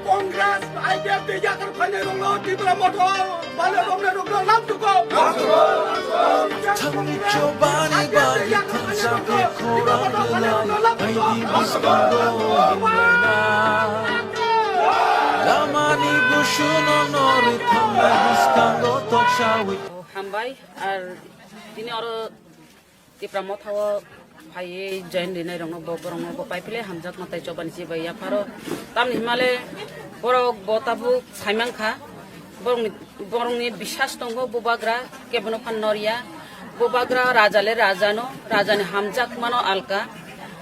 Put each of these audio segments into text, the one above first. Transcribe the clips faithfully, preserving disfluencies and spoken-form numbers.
Congress, I P F ni yakar phainai rokno Tipra Motha, bale rokno rokno lam tuko. Thangni chobani bagi thansa khe khorang belai, aidi bwskango hinna. Lamani busuno norwi thangnai bwskango toksawi. Hambai, ar tini oro Tipra Motha o phaiwi join rinai rokno bo, borokno bo pai philai hamjakma tei chobani chibai yapharo. Tamni himale borok bo tabuk saimang kha. Borokni, borokni bisas tongo bubagra kebono phan norya. Bubagra raja le raja no, raja ni hamjakmano alka.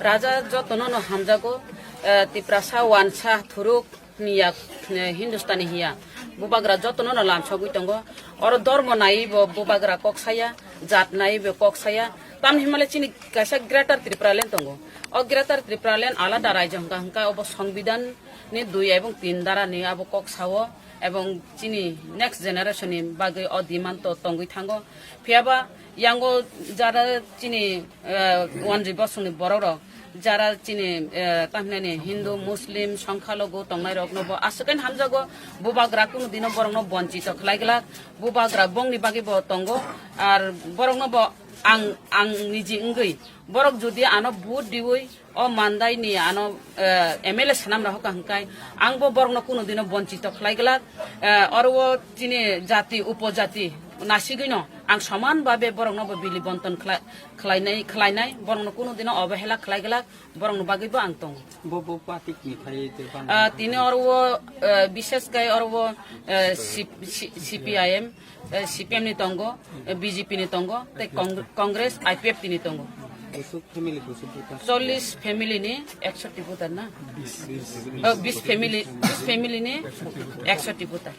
Raja jotono no hamjago, eh, Tiprasa wansa thuruk ni yak, eh, Hindustani hiya. Bubagra jotono no lamsogwi tongo. Oro dormo naiwi bo bubagra kok saya, jat naiwi bo kok saya. Tamni himale chini kaisa Greater Tripura Land tongo. O Greater Tripura Land alada raijyo hwnkha, hwnkha obo Songbidan ni dui ebong tin dara ni abo kok sao, ebong chini next generation ni bagwi o demand to tongwi thango. Phiyaba yango jara chini, eh, wanjwi bosongni borok rok, jara chini, eh, tamhinani Hindu, Muslim, Songkhalogu tongnai rokno bo aswk khe hamjago, bubagra kunu dino borokno bonchito khlai glak, bubagra bongni bagwi bo tongo, ar borokno bo ang, ang niji wngwi borok jodi ano vote diwi o mandai ni ano, eh, M L A swnam rok hwnkha hwnkhe ang bo borokno kunu dino bonchito khlai glak, eh, oro o chini jati upojati nasigwino ang soman babe borokno bo bili bonton khlai-, khlainai, khlainai, borokno kunu dino obehela khlai glak, borokno bagwi bo ang tongo. Bo, bo party ni phai te ban. Ah, tini oro o, eh, bishes kai oro o, eh, C-, C-, C P I M, eh, C P M ni tongo, eh, B J P ni tongo, tei Cong-, Congress, I P F T ni tongo. Busuk family busuk buta. Chollish family ni ekshoti buta na? Bis, bis, bis. Oh, bis family, bis family ni ekshoti buta.